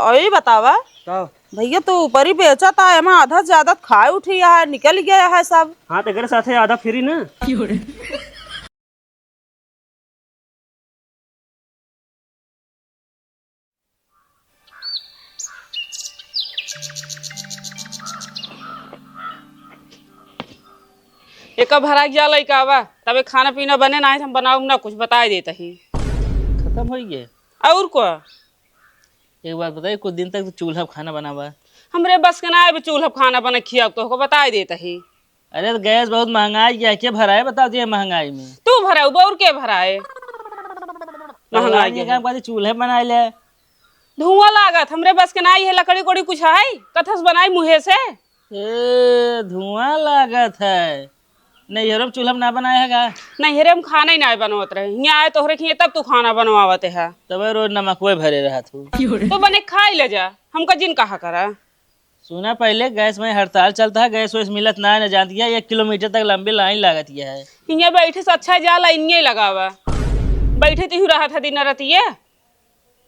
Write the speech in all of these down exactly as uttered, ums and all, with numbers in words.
और ये बतावा का? भैया, तू ऊपरी बेचत है, एमा आधा से ज्यादा खाए उठी है, निकल गया है सब। हाँ, तो एकरे साथे आधा फ्री ना। एक भरा गया लइका बा, तबे खाना पीना बने ना, हम बनाउब ना कुछ, बताइ देत ही। खतम होइ गए। और का? एक बात बताई, कुछ दिन तक तो चूल्हा पे खाना बनावा। हमरे बस के ना आए चूल्हा पे खाना बना खियाउब, तोहको बताइ देत ही। अरे, तो गैस बहुत महंगाई है, के भराए, बताओ, ये महंगाई में? तू भराउब, और के भराए? तो महंगाई ये है। काम करती, चूल्हे बनाए ले। धुआं लागत, हमरे बस के नाई है, लकड़ी कोड़ी कुछ है, कथस बनाई मुँहे से। ए, धुआं लागत है, नैहरे में चूल्हा में ना बनाए है का? नैहरे में खाना ही ना बनवत रहे, हियाँ आए तोहरे खिए तब तू खाना बनवावत है। तब रोज नमकवे भरे रहत हूँ। तो बने खाई ले जा, हमका जिन कहा करा। सुना, पहले गैस में हड़ताल चलता है, गैस वैस मिलत ना है, न जानती है, एक किलोमीटर तक लंबी लाइन लागत है। हियाँ बैठे से अच्छा जा लाइन ही लगावा, बैठे तो ही रहत है दिन रतिये।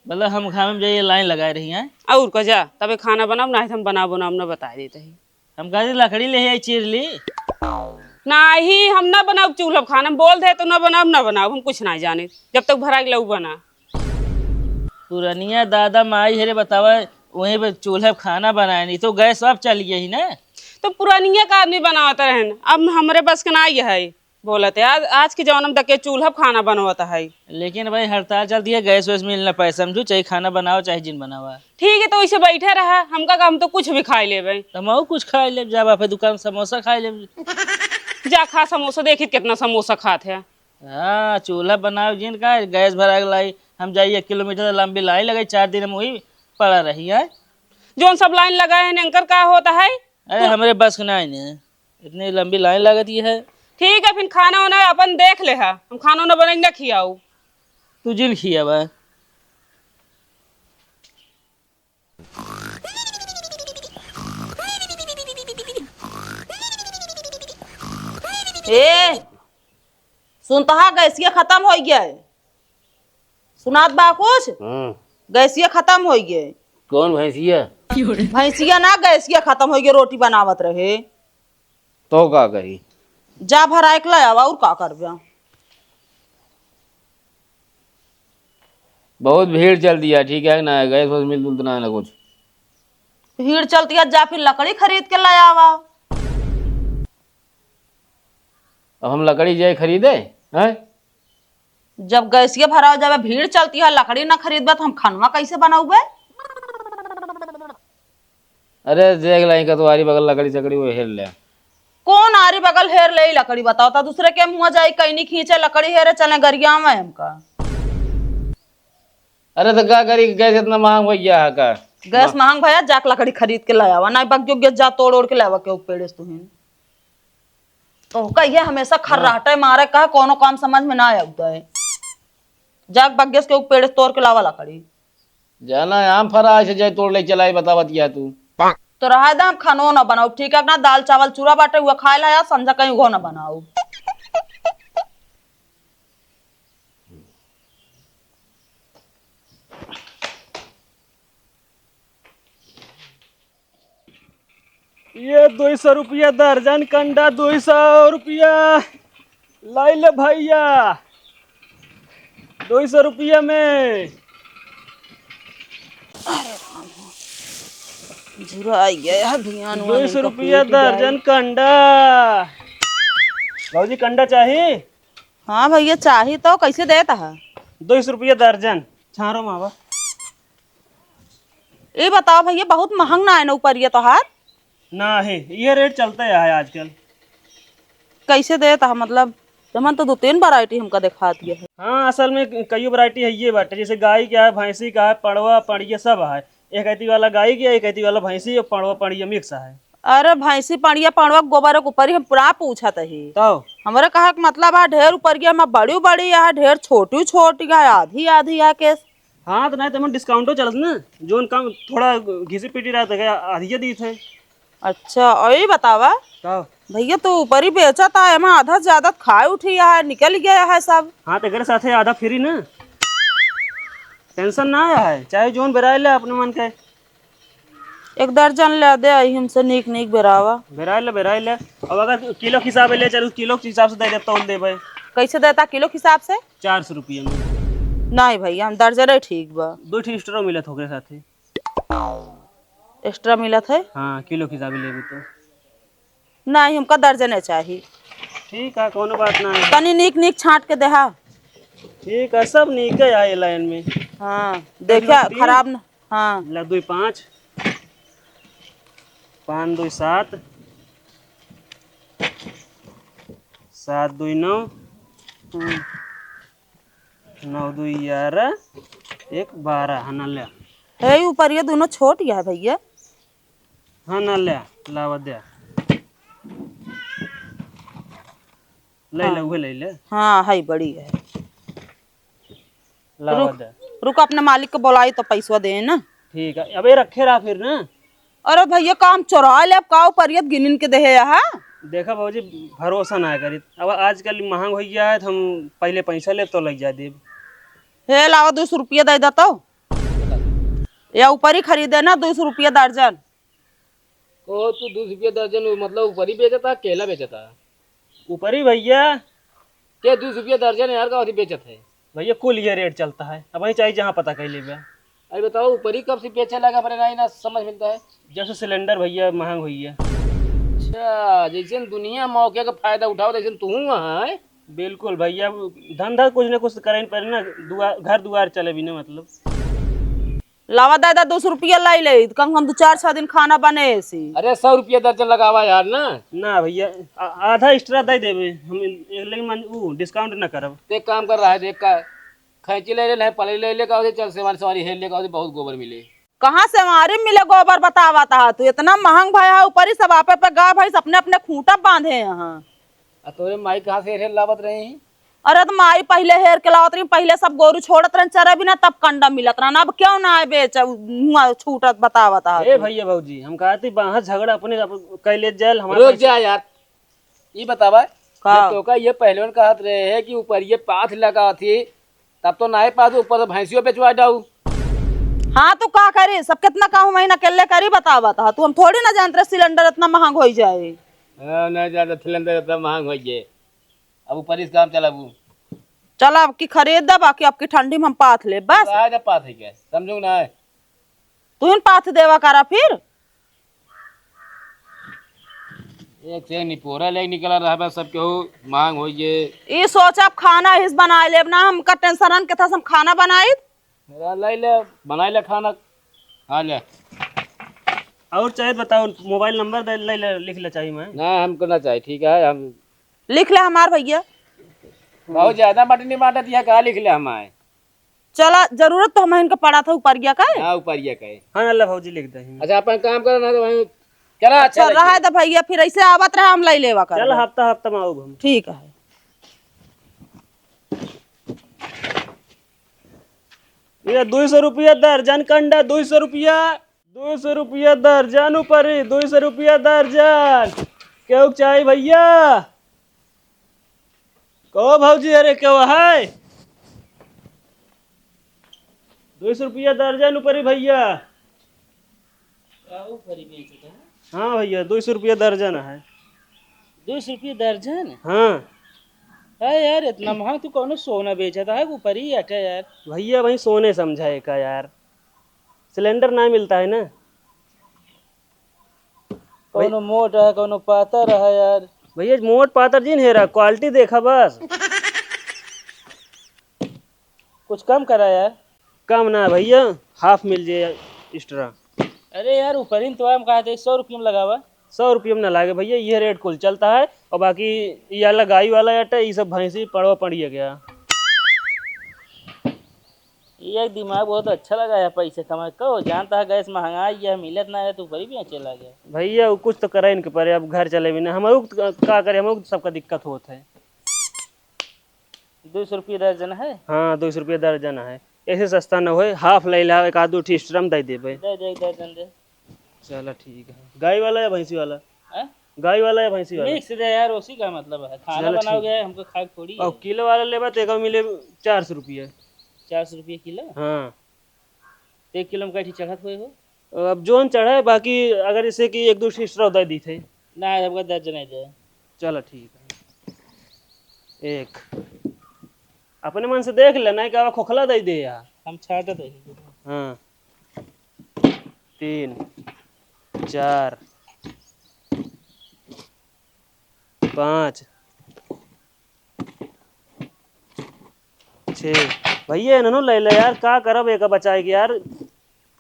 मतलब हम घाम में जाइए लाइन लगाए रही हैं। और का जा, तबे खाना बनाउब, ना हम बनाउब, बनाउब ना बताइ देत ही। हम कहते लकड़ी ले आई चीर ली। नाही, हम ना बनाउब चूल्हा पे खाना, हम बोल दे तो ना बनाउब, ना बनाउब, हम कुछ ना जाने, जब तक भराई लऊ बना। पुरनिया दादा माई हेरे बतावा, वहीं पे चूल्हा पे खाना बनाए, नहीं तो गैस अब चल गई ना। तो पुरनिया का आदमी बनावत रहन, अब हमरे बस के ना ये है। बोलत है, आज, आज के जमाना में देखे चूल्हा पे खाना बनवत है। लेकिन भाई हड़ताल चलती है, गैस वैस मिलना पाए, समझू, चाहे खाना बनाओ चाहे जिन बनावा। ठीक है, तो वैसे बैठे रहा, हमका का, हम तो कुछ भी खाई लेबे। तो हम और कुछ खाई लेब, जा बापे दुकान समोसा खाई लेब। जा खा समोसा, देखी कितना समोसा खात है। हाँ, चूल्हा बनाओ जिन का, गैस भरा के लाई, हम जाई एक किलोमीटर लंबी लाइन लगे, चार दिन हम वही पड़ा रही है। जौन सब लाइन लगाए हैं, एंकर का होता है? अरे, हमरे बस के नाई ने, इतनी लंबी लाइन लागत ही है। ठीक है, फिर खाना वाना अपन देख ले हा, हम खाना वाना बनाई ना खियाऊ। तू जिन खियावा। ए, सुनतहा गैसिया खतम होइ गया है। सुनात बा कुछ? हाँ। गैसिया खतम होइ गए। कौन भैंसिया? भैंसिया ना, गैसिया खतम होइ गए, रोटी बनावत रहे। तो का करी? जा भराए के ले आवा, और का करबे? बहुत भीड़ चलती है, ठीक है ना? गैस वैस मिल जुलत ना है ना कुछ। भीड़ चलती है, जा फिर लकड़ी खरीद के ले आवा। अब हम लकड़ी जाए खरीदे, हैं? जब गैसिया भरावा जाबे, भीड़ चलती है, लकड़ी ना खरीदबे तो हम खनवा कैसे बनौबे? अरे देख लाई, कतवारी बगल लकड़ी चकड़ी वो हेर ले। कौन आरी बगल हेर ले लकड़ी बताओ, तो दूसरे के मुँह जाई, कैनी खींचे लकड़ी हेरे चले गरिया में हमका। अरे तो का करी, गैस इतना महंग हो गया है का? गैस महंग भया, जाके लकड़ी खरीद के ले आवा, नहीं बक जो गैस जा तोड़ ओड़ के ले आवा के पेड़े से तुहिन। तो कहिए हमेशा खर्राटे मारे का, कोनो काम समझ में ना आवता है। जाके बक गैस के पेड़े से तोड़ के लावा लकड़ी। जाना है आम फरा, ऐसे जाए तोड़ ले चलाई, बतावत या तू। तो रहा दे, हम खानो ना बनाउब, ठीक है ना? दाल चावल चूरा बाटे, हुआ खाए ला या संझा कहीं उहो ना बनाउब। ये दुई सौ रुपया दर्जन कंडा, दुई सौ रुपया। लाई ले भैया, दुई सौ रुपया में। अरे राम, जुरा आई गया है, ध्यान वाला दुई सौ रुपया दर्जन कंडा। भौजी, कंडा चाही? हाँ भैया, चाही तो। कैसे देत है? दुई सौ रुपया दर्जन। छारो मावा। ए बताओ भैया, बहुत महंग ना है ना ऊपर ये तोहार? ना है, ये रेट चलता है आजकल। कैसे देत है, मतलब, जमन तो दो तीन वैरायटी हमका दिखा दिया है। हाँ, असल में कई वैरायटी है ये बाटे, जैसे गाय का है, भैंसी का है, पड़वा, पड़िया सब है। एक ऐती वाला गाय की, एक ऐती वाला भैंसी और पड़वा, पड़िया मिक्स है। अरे भैंसी, पड़िया, पड़वा, गोबर के ऊपर ही हम पूरा पूछत ही। तो? हमारे कहा के मतलब है, ढेर ऊपर गया, मैं बड़ी बड़ी है, ढेर छोटी छोटी है, आधी आधी है केस। हाँ, तो नहीं तो हम डिस्काउंटो चलत ना, जोन काम थोड़ा घिसी पिटी रहत है, आधिये दीत है। अच्छा, और ये बतावा, का? भैया, तू ऊपरी बेचत है, एमा आधा से ज्यादा खाए उठी है, निकल गया है सब। हाँ, तो एकरे साथे आधा फ्री ना, टेंशन ना है, चाहे जोन बेराए ले अपने मन के। एक दर्जन ले दे, आई हमसे नीक नीक बेरावा। बेराई ले, बेराई ले। अब अगर किलो के हिसाब से ले चलू, किलो के हिसाब से दे दे, तौल देबे। कैसे देता किलो के हिसाब से? चार सौ रुपये में। नहीं भैया, हम दर्जन ही ठीक बा। दो ठे extra मिलत ओकरे साथे। Extra मिलत है? हाँ, किलो के हिसाब से लेबे तो। नहीं, हमका दर्जने चाही। ठीक है, कोनो बात ना है। तनी नीक नीक छांट के देहा। ठीक है, सब नीक है ये लाइन में। हाँ, देखिया, तीन। खराब न, हाँ। ला, दुई पाँच, पाँच दुई सात, सात दुई नौ, हम्म। नौ दुई ग्यारह, एक बारह, हाँ ना ले। है ऊपर ये दोनों छोट या है भैया। हाँ ना ले, लावा दे। ले हाँ। ले, उहे ले ले। हाँ, है बड़ी है। लावा रुक, दे। रुक, अपने मालिक को बुलाई तो पैसवा दे ना। ठीक है, अबे रखे रहा फिर ना। अरे भैया, काम चोरा ले, अब का ऊपरियत गिनिन के देहे यहाँ? देखा भौजी, भरोसा ना करी। अब आजकल महंग हो गया है, तो हम पहले पैसा ले तो लग जा देब। हे लावा, दो सौ रुपया दे देता। या ऊपरी खरीदे ना, दो सौ रुपया दर्जन। ओ, तू दो सौ रुपया दर्जन, मतलब ऊपरी बेचता, केला बेचता? ऊपरी भैया। के दो सौ रुपया दर्जन यार का अथी बेचत है? भैया, कुल ये रेट चलता है, अब वहीं चाहे जहाँ पता कर लेबे। अरे बताओ, ऊपरी कब से बेचे लगा, अपने नहीं ना समझ मिलता है। जैसे सिलेंडर भैया महंग हुई है। अच्छा, जैसे दुनिया मौके का फायदा उठाओ, तैसे तू वहाँ है। बिल्कुल भैया, धंधा कुछ ना कुछ करे पर ना, दुआ-, घर दुआर चले बिना मतलब। लावा दादा, दो सौ रुपया लाई ले, कम से कम दो चार छह दिन खाना बने ऐसी। अरे, सौ रुपया दर्जन लगावा यार ना। ना भैया, आ-, आधा extra दे देबे हम, लेकिन मन, ऊ discount ना करब। ते एक काम कर रहा है, देख का, खैंची ले ले, नहीं पलई ले ले, का होते, चल सेवारी, सेवारी हेल ले, का होते, बहुत गोबर मिले। कहाँ सेवारी मिले गोबर, बतावा ता तू, इतना महंग भया है, ऊपरी सब आपे पे गाय भैंस अपने अपने खूंटा बांधे यहाँ। आ तोरे माई कहाँ से हेर लावत रही? अरे तो माई पहिले हेर के लावत रही, पहिले सब गोरू छोड़त रहन चरे बिना, तब कंडा मिलत रहन। अब क्यों ना आए बेच, हुआ छूटत बतावत हा ए तू। भैया भौजी, हम कहती बाहर झगड़ा अपने आप कर ले जाए, हमारे रुक पास जा यार, ई बतावा, का? जब तोका ये पहलवान कहत रहे है कि ऊपर ये पाथ लगा थी, तब तो नाई पास ऊपर से भैंसियों बेचवा डाऊ। हाँ, तो का करी? सब कितना काम हम अकेले करी, बतावत हा तू। हम थोड़ी ना जानत रहे सिलेंडर इतना महंग होई जाए। हाँ, ना जानत सिलेंडर इतना महंग होई जाए। अब ऊपर इस काम चलाबू। चल, अब की खरीद दे, बाकी अब की ठंडी में हम पाथ ले, बस। तो आए ना पाथ है क्या? समझू ना है? तू ही पाथ देवा करा फिर। एक से निपोरा ले निकला रहा बस, सब केहू महंग होई जे। ई सोच अब खाना हिस बनाए लेब ना, हमका टेंशन रहन के था हम खाना बनाई। मेरा ले ले, बनाए ले खाना। हाँ ले। और चाहे बताओ, मोबाइल नंबर दे, ले ले, लिख ले चाहे मैं। ना, हमको ना चाहे, ठीक है, हम लिख ले हमार भैया। बहुत ज्यादा मटनी बांटत यहाँ का लिख ले हमारे। चला, जरूरत तो हम इनका पड़ा था ऊपरिया का है। हाँ, ऊपरिया का है। हाँ, अल्लाह भौजी लिख दे। अच्छा, अपन काम करो ना तो वहीं। चला, अच्छा, अच्छा, रहा रखिए। तो भैया, फिर ऐसे आवत रहे, हम लाई लेवा कर। चल, हफ्ता, हफ्ता में आऊब हम। ठीक है। ये दो सौ रुपया दर्जन कंडा, दो सौ रुपया। दो सौ रुपया दर्जन ऊपरी, दो सौ रुपया दर्जन। केहू के चाही भैया? कहो भौजी, अरे केहू है? दो सौ रुपया दर्जन ऊपरी भैया। का ऊपरी बेचत है? हाँ भैया, दो सौ रुपया दर्जन है। दो सौ रुपया दर्जन? हाँ। है यार, इतना महंग तू कौनो सोना बेचत है, ऊपरी अटे यार। भैया, वही सोने समझा है का यार। सिलेंडर ना मिलता है ना। कौनो मोट है, कौनो पातर है यार। भैया, मोट पातर जिन हेरा, quality देखा बस। कुछ कम करा यार। कम ना भैया, half मिल जाए extra। अरे यार, ऊपरी तो हम कहा थे, सौ रुपये में लगावा। सौ रुपये में ना लागे भैया, ये रेट कुल चलता है। और बाकी ये वाला गाय वाला अटे, ये सब भैंसी पड़वा पड़िया गया। ये एक दिमाग बहुत अच्छा लगा है, पैसे कमाए को जानता है, गैस महंगाई है, मिलत ना है, तो ऊपरी बेचे लगे। भैया, वो कुछ तो करे इनके परे, अब घर चले भी ना, हम लोग तो का करे, हम लोग तो सबका दिक्कत होत है। दो सौ रुपये दर्जन है? हाँ, दो सौ रुपये दर्जन है, ऐसे सस्ता न होए, half ले ला, एक आध दो ठी extra में दे देबे। दे दे, एक दर्जन दे। चला ठीक है। गाय वाला या भैंसी वाला? हैं? गाय वाला या भैंसी वाला? Mix दे यार, उसी का मतलब है। खाना चलो बनाओगे, ठीक। हमको खाए थोड़ी और है। किलो वाला लेबा तो एक मिले चार सौ रुपया। चार सौ रुपया किलो? हाँ। तो एक किलो में कैठी चढ़त हुए हो? अब जोन चढ़े, बाकी अगर इसे कि एक दो extra दे दी थे। ना, हमका दर्जन ही दे। चलो, ठीक है। एक। अपने मन से देख ले, नहीं का खोखला दे दे यार। हम छाटत है। हाँ। तीन, चार, पाँच, छः। भैया, इन्होंने ले ले यार, का करब एक बचाए के यार।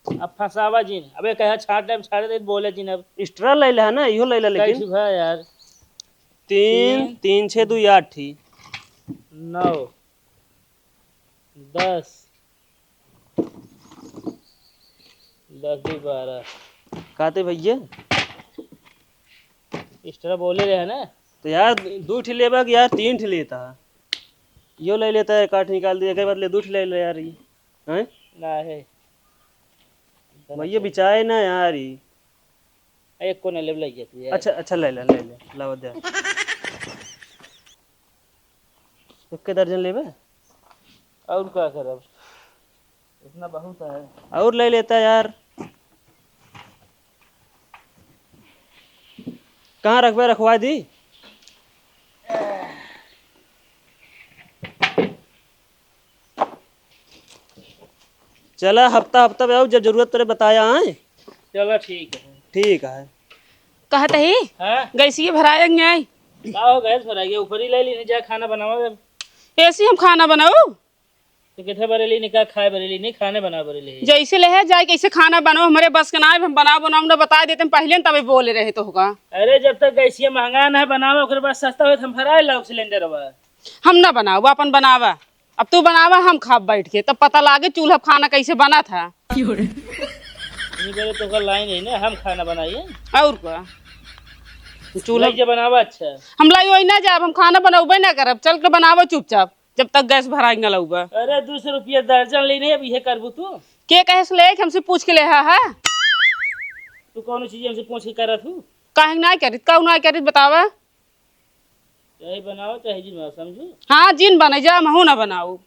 अब फंसावा जिन। अबे कहे छाट टाइम छाटे दे, बोले जिन अब। Extra ले ले है ना, इहो ले ले लेकिन। कैसी भा यार? तीन, तीन। तीन, छः, दो, आठ ही। नौ, दस, दस दो बारह। काते भैया? Extra बोले रहे ना। तो यार, दो ठे लेबा कि यार, तीन ठे लेता है। यो ले लेता है, काट निकाल दिया, के बदले दो ठे ले ले यार, ये। हैं? ना है। भैया, बिचाए ना यार, ये। एक को ना लेब, ले जा तू यार। अच्छा, अच्छा, ले ले, ले ले, लावा दे। एक के दर्जन लेबे? और का करब? इतना बहुत है। और ले लेता यार। कहाँ रखबे, रखवा दी? चला, हफ्ता हफ्ता में आओ, जब जरूरत पड़े बताया आए। चला, ठीक है। ठीक है। कहत ही, हाँ? गैसिए भराएंगे आई। का हो, गैस भराएंगे? ऊपर ही ले ली, जा खाना बनावा। ऐसी हम खाना बनाऊ? तो किथे बरेली नहीं, का खाए बरेली नहीं, खाने बना बरेली। जैसे ले है जाए, कैसे खाना बनाओ, हमारे बस के ना है, हम बनाओ बनाओ ना बता देते, हम पहले न तबे बोले रहे तो होगा। अरे, जब तक गैसिया महंगा ना है बनावे, ओकरे बाद सस्ता होए तो हम भराए लाओ सिलेंडर बा। हम ना बनाओ, अपन बनावा। अब तू बनावा, हम खाब बैठ के, तब पता लागे चूल्हा पे खाना कैसे बना था। नहीं बोले तो ओकर लाइन है ना, हम खाना बनाइए। और का? चूल्हा लग जा बनावा। अच्छा। हम लाई वही ना जाब, हम खाना बनौबे ना करब, चल के बनावा चुपचाप, जब तक गैस भराई ना लौबा। अरे, दो सौ रुपया दर्जन लेने, अब इहे करबू तू? के कहे से ले, हमसे पूछ के ले हा, हा? तू कौनो चीज हमसे पूछ के करत हूँ? काहे ना करित, काहे ना करित, बतावा। चाहे बनाओ, चाहे जिन बनाओ, समझू? हाँ, जिन बने जा, महू ना बनाऊ।